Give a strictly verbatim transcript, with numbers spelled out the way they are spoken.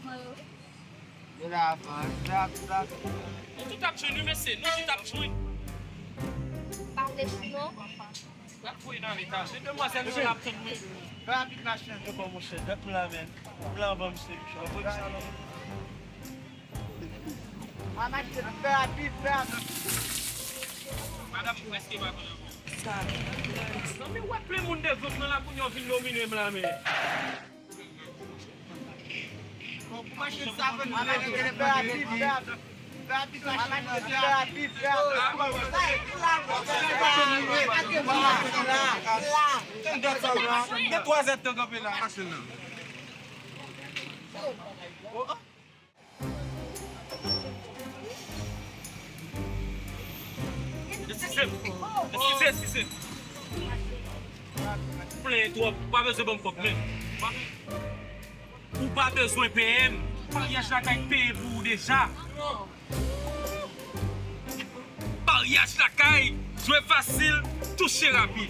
Yo la, man. Yo la, yo la. Nou tout ap jwenn, wi, mesye. Nou tout ap jwenn. Pa vle chou, non? N ap voye nan leta. Se demwazèl yo la ap tann mwen. Fè rapid, machin. Yo kòmanse dat m la, men. M la anvan misye, misye. Anvan misye, anvan. A, machin, fè rapid, fè rapid. Madanm ou prèske pa konn ankò. Zanmi, w ap plen moun dezòd nan lakou, yo vin domine m la, men. Gen twa zèdtan kanpe la. Eskize m. Eskize, eskize. Ou plenyen twòp. Ou pa bezwen ban m kòb, men. Ou pa bezwen peye m. Maryaj lakay peye pou ou deja. Maryaj lakay, jwe fasil, touche rapid.